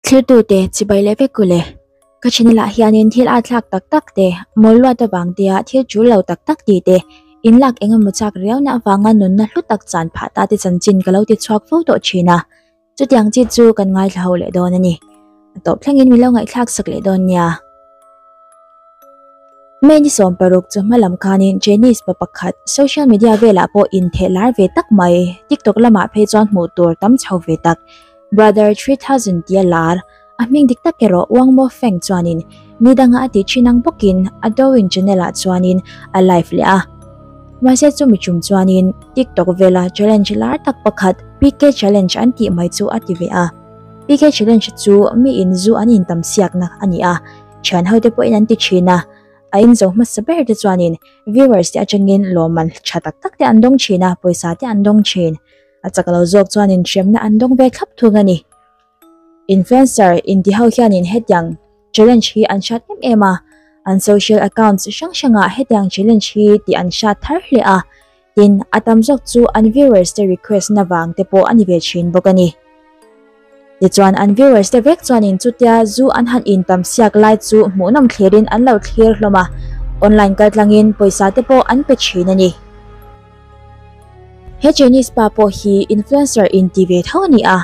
Thiltute chibai leh vek ule. Ka channel ah hianin thil a thlak tak tak te, mawl luat avang tea thil tul lo tak tak tih te, inlak eng emaw chak riauna avanga nunna hlu tak chan phah ta te chanchin ka lo ti chhuak fo tawh thin a. Chutiang chi chu kan ngaithla ho leh dawn a ni. A tawp thlengin min lo ngaihthlak sak leh dawn nia. May ni 16 chu hma lam khanin Chinese pa pakhat social media velah pawh intheh lar ve tak mai, TikTok lamah phei chuan hmuh tur tam chho ve tak, Brother 3000 tia lar, a hming dik tak erawh Wang Mo Feng chuanin ni danga a tih thin ang bawkin a Douyin channel ah chuanin a live leh a. Mahse chumi tum chuanin TikTok vela challenge lar tak pakhat PK challenge an tih mai chu a ti ve a. PK challenge chu mi in zu an intam siakna a ni a, thian ho te pawhin an ti thin a, a inzo hmasa ber te chuanin viewers te atangin lawmman tha tak tak te an dawng thin a, pawisa te an dawng thin. A chak lo zawk chuanin hremna an dawng ve thlap thung a ni. Influencer inti ho hianin hetiang challenge hi an hrat em em a, an social accounts hrang hrangah hetiang challenge hi tih an hrat thar hle a, tin a tam zawk chu an viewers te request na vang te pawh a ni ve thin bawk a ni. Tichuan an viewers te vek chuanin chutia zu an han intam siak lai chu hmuhnawm thlirin an lo thlir hlawm a, online kaltlangin pawisa te pawh an pe thin a ni. He Chinese pa pawh hi influencer inti ve tho a ni a,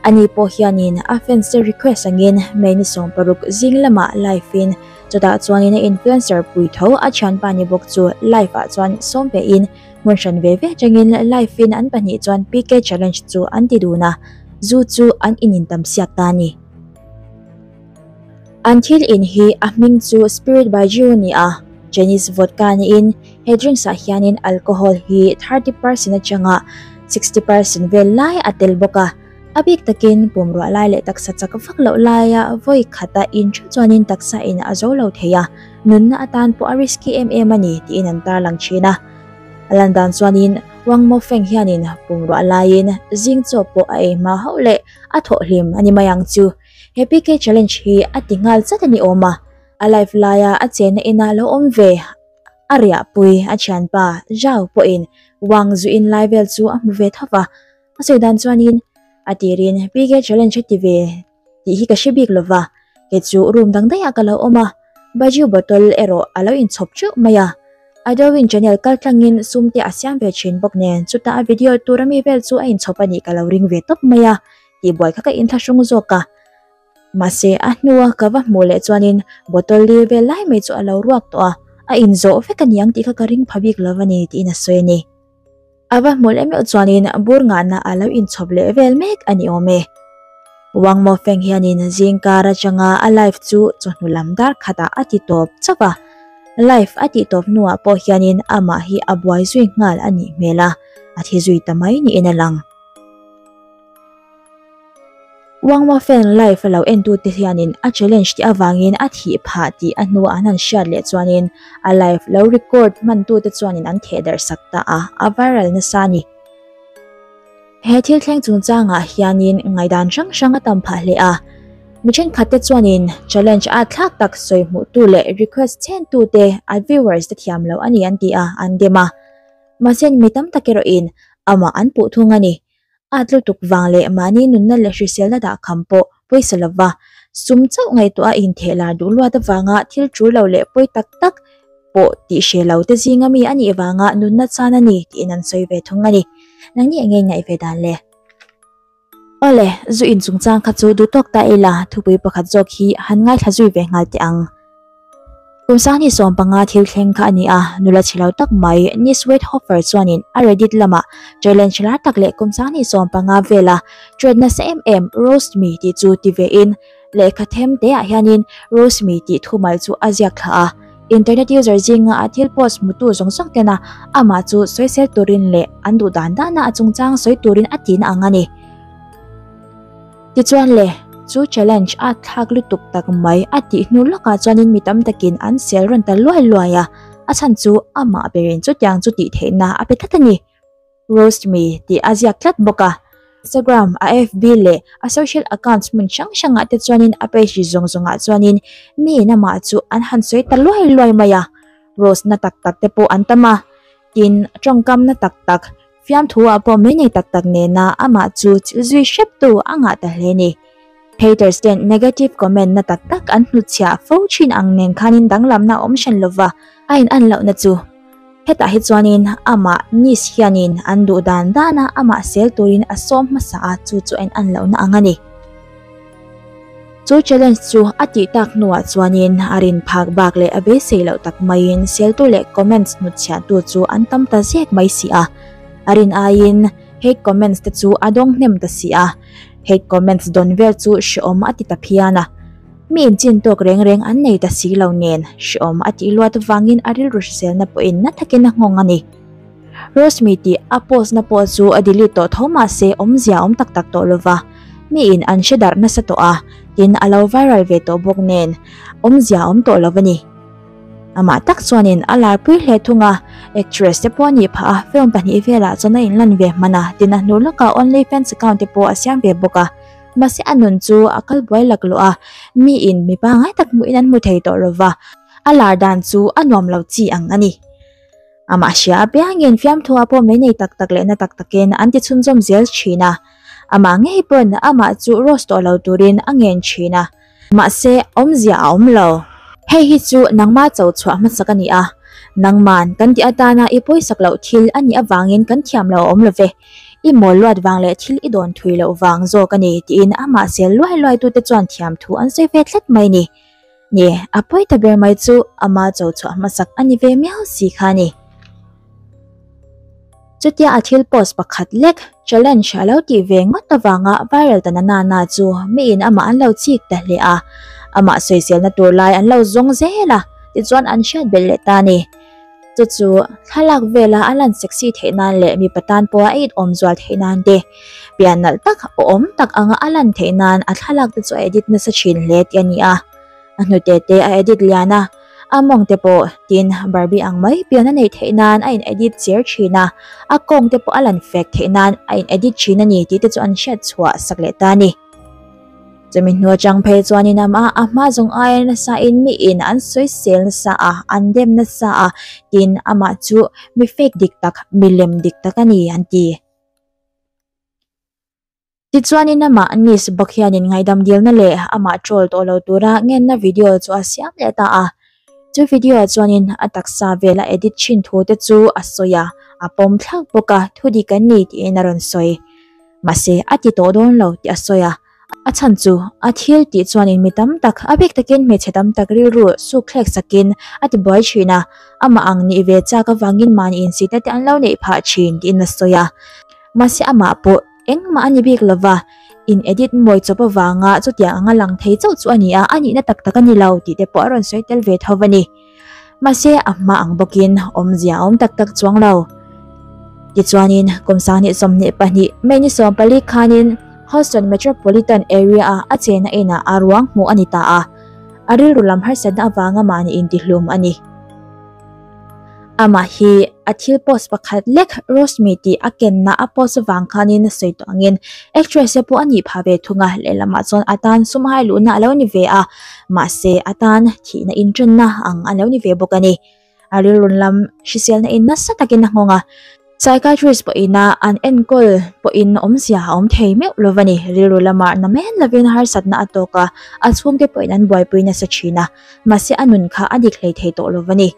ani pawh hianin a fans te request angin May ni 16 zing lamah live in chutah chuanin a influencer pui tho a thianpa ni bawk chu live ah chuan sawm ve in hmun hran ve ve atangin live in an pahnih chuan PK challenge chu an ti dun a, zu chu an inintam siak ta a ni. An thil in hi a hming chu Spirit Baijiu a ni a, Chinese vodka niin he drinks ah hianin alcohol hi 30% atanga 60% vel lai a tel bawk a, a bik takin pumruah lai leh taksa chak vak loh laia vawi khata in thu chuanin taksa in a zo lo thei a, nunna atan pawh a risky em em a ni tiin an tarlang thin a. A lan dan chuanin Wang Mofeng hianin pumruah laiin zing chaw pawh a ei hma hauh leh a thawhhlim a ni mai ang chu. He PK challenge hi a ti nghal chat a ni awm a, a live laia a chenna ina lo awm ve a riahpui a thianpa Zhao pawhin Wang zuin lai vel chu a hmu ve tho va, a sawi dan chuanin a tirin PK challenge a ti ve tih hi ka hre bik lova, kei chu room dang daihah ka lo awm a, baijiu bottle erawh a lo inchhawp teuh mai a, a Douyin channel kaltlangin sum te a siam ve thin bawk nen chutah a video tur ami vel chu a inchhawp a nih ka lo ring ve tawp mai a. Tihbuai kha ka inthlahrung zawk a, mahse a hnua ka va hmuh leh chuanin bottle li vel lai mai chu a lo ruak tawh a, a inzawh vek a niang tih kha ka ring pha bik lo a ni tiin a sawi a ni. A va hmuh leh meuh chuanin bur ngahna a lo inchhawp leh vel mek a ni awm e. Wang Mo Feng hianin zing kar atanga a live chu chawhnu lam dar khatah a ti tawp chauh a, live a tih tawp hnuah pawh hianin amah hi a buai zui nghal a nih hmel a, a thi zui ta mai niin a lang. Wang Mo Feng live a lo entute hianin a challenge tih avangin a thih phah tih a hnuah an han hriat leh chuanin a live lo record hmantute chuanin an theh darh sak ta a, a viral nasa a ni. He thil thleng chungchangah hianin ngaihdan hrang hrang a tam phah hle a, mi thenkhatte chuanin challenge a thlak tak sawi hmuhtu leh request chhentute a viewers te thiam lo a ni an ti a, an dem a. Mahse mi tam tak erawhin amah an puh thung a ni. At lutuk vang leh mahni nunna leh hriselna dah kham pawh pawisa lova sum chauh ngaihtuah a intheh lar duh luat avanga thil tul lo leh pawi tak tak pawh tih hre lo te zinga mi a nih vanga nunna chan a ni tiin an sawi ve thung a ni. Nangni eng nge ngaih ve dan le? Awle, zu in chungchang kha chu duh tawk ta ila thupui pakhat zawk hi han ngaithla zui ve nghal teh ang. Kum sangni 15 thil thleng kha a ni a, nula chhe lo tak mai Nis Waithofer chuanin a Reddit lamah challenge lar tak leh kum sangni 15 vela trend nasa em em Roast Me tih chu ti ve in Lehkha them te ah hianin Roast Me tih thumal chu a ziak thla a, internet user zinga a thil post hmutu zawng zawng tena amah chu sawisel turin leh an duh dan dana a chungchang sawi turin a tihna ang a ni. Tichuan le, chu challenge a thlak lutuk tak mai a tih hnu lawkah chuanin mi tam takin an sel rawn ta luai luai a, a chhan chu amah berin chutiang chu tih theihna a pe tlat a ni. Roast Me tih a ziak tlat bawk a. Instagram, a FB leh a social accounts hmun hrang hrangah te chuanin a page zawng zawngah chuanin mi in amah chu an han sawi ta luai luai mai a. Roast na tak tak te pawh an tam a, tin tawngkam na tak tak, fiamthu ah pawh mei nei tak tak nena amah chu chilh zui hrep tu a ngah ta hle ni. Haters ten negative comment na tak tak an hnutchhiah fo thin ang nen khanin danglamna a awm hran lova, a in an lohna chu hetah hi chuanin amah niece hianin an duh dan dana amah sel turin a sawm hmasa a, chu chu a in an lohna ang a ni. Chu challenge chu a tih tak hnuah chuanin a rin phak bak leh a beisei loh tak maiin seltu leh comments hnutchhiahtu chu an tam ta zek mai si a, a rin aiin hate comments te chu a dawng hnem ta si a, hate comments dawn vel chu hreawm a ti ta phian a. Mi inchin tawk reng reng an nei ta si lo nen hreawm a tih luat avangin a rilru hriselna pawhin na takin a nghawng a ni. Roshmi tih a post na pawh chu a delete tawh tho mahse awmzia awm tak tak tawh lova, mi in an hre darh nasa tawh a, tin a lo viral ve tawh bawk nen awmzia awm tawh lo a ni. Amah tak chuanin a larpui hle thung a, actress te pawh a nih phah a, film pahnih velah chuan a inlan ve hman a, tin a hnu lawkah OnlyFans account te pawh a siam ve bawk a. Mahse a nun chu a kal buai laklawh a, mi in mi pangngai tak hmuhin an hmu thei tawh lova, a lar dan chu a nuam lo chi ang a ni. Amah hria apiangin fiamthuah pawh mei nei tak tak leh na tak takin an ti chhunzawm zel thin a. Amah ngei pawn amah chu roast tawh lo turin a ngen thin a. Mahse, awmzia a awm lo. Hei hi chu nangma cho chhuah hmasak a ni a. Nangman kan tih atana i pawisak loh thil a nih avangin kan thiam lo a awm lo ve. I mawl luat vang leh thil i dawn thui loh vang zawk a ni tiin amah sel luai luai tute chuan thiam thu an sawi ve tlat mai ni. Ni, a pawi ta ber mai chu ama cho chhuah hmasak a ni ve miau si kha a ni. Chutia a thil post pakhat lek challenge a lo tih ve ngawt avanga viral ta na na chu miin amah an lo chik ta hle a, amah sawiselna tur lai an lo zawng zel a, tichuan an hriat belh leh ta a ni. Chu chu thlalak vela a lan sexy theih nan leh mipa tan pawha a it awm zual theih nan te, pian nalh tak awm tak anga a lan theih nan a thlalak te chu a edit nasa thin hle tih a ni a. A hnute te a edit lian a, a mawng te pawh tin Barbie ang mai pian a neih theih nan a in edit cher thin a, a kawng te pawh a lan fek theih nan a in edit thin a ni tih te chu an hriat chhuah sak leh ta a ni. Chumi hnu atang phei chuanin amah a hma zawng aia nasa in miin an sawisel nasa a, an dem nasa a, tin amah chu mi fake dik tak, mi lem dik tak a ni an ti. Tichuanin amah Nis bawk hianin ngaihdam dilna leh amah troll tawh lo tura ngenna video chu a siam leh ta a. Chu video ah chuanin a taksa vel a edit thin thu te chu a sawi a, a pawm thlak bawk a, thu dik an ni tiin a rawn sawi. Mahse a ti tawh dawn lo tih a sawi a, a chhan chu a thil tih chuanin mi tam tak, a bik takin hmeichhe tam tak rilru suk thlek sakin a ti buai thin a, amah ang nih ve chak avangin mahni insitna te an lo neih phah thin tiin a sawi a. Mahse amah pawh engmah a ni bik lova, in edit mawi chawp avanga chutiang anga lang thei chauh chu a ni a, a nihna tak tak a ni lo tih te pawh a rawn sawi tel ve tho a ni. Mahse a hma ang bawkin awmzia a awm tak tak chuang lo. Tichuanin kum 2022 May ni 14 khanin Houston Metropolitan Area-a a chena inah a ruang hmuh a ni ta a, a rilru lam harsatna avanga mahni intihlum a ni. Amah hi a thil post pakhat lek Roshmi tih a kenna a post avang khanin a sawi tawh angin actress te pawh a nih phah ve thung a, lehlamah chuan a tan sum hai luhna a lo ni ve a, mahse a tan thihna inṭanna ang a lo ni ve bawk a ni. A rilrun lam hriselna in nasa takin a nghawng a. Psychiatrist pawhina an enkawl pawhin awmzia a awm thei meuh lo a ni. Rilru lamah na men lovin harsatna a tawk a, a chhungte pawhin an buaipui nasa thin a, mahse a nun kha a dik hlei thei tawh lo a ni.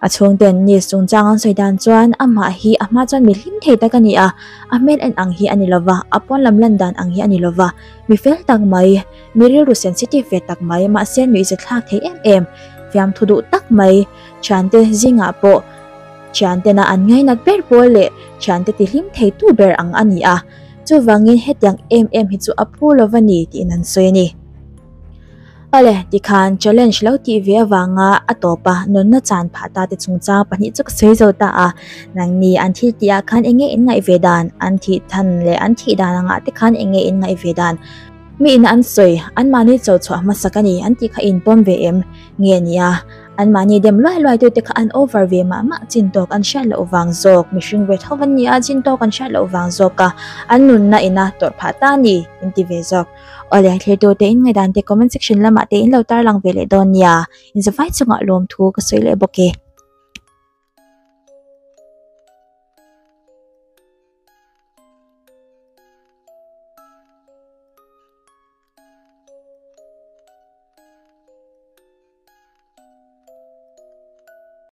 A chhungten Nis chungchang an sawi dan chuan amah hi a hma chuan mi hlim thei tak a ni a, a hmel en ang hi a ni lova, a pawn lam lan dan ang hi a ni lova, mi fel tak mai, mi rilru sensitive ve tak mai, mahse nuihzathlak thei em em, fiamthu duh tak mai, thiante zingah pawh Thiantena an ngainat ber pawl leh thiante tihlim theitu ber ang a ni a, chuvangin hetiang em em hi chu a phu lo va ni tiin an sawi a ni. Awle, tikhan challenge lo tih ve avanga a tawpa nunna chan phah ta te chungchang pahnih chu ka sawi zo ta a, nangni an thil tih ah khan enge in ngaih ve dan, an thih than leh an thih dan angah te khan enge in ngaih ve dan, mi in an sawi, anmahni cho chhuah hmasak a ni an tih kha in pawm ve em nge nia? Anmahni dem luai luai tute kha an over ve mah mah chin tawk an hriat loh vang zawk, mihring ve tho an ni a, chin tawk an hriat loh vang zawk a, an nunna ina tawrh phah ta a ni in ti ve zawk. Awle, thlirtute in ngaihdan te comment section lamah te in lo tarlang ve leh dawn nia, in zavai chungah lawmthu ka sawi leh bawk e.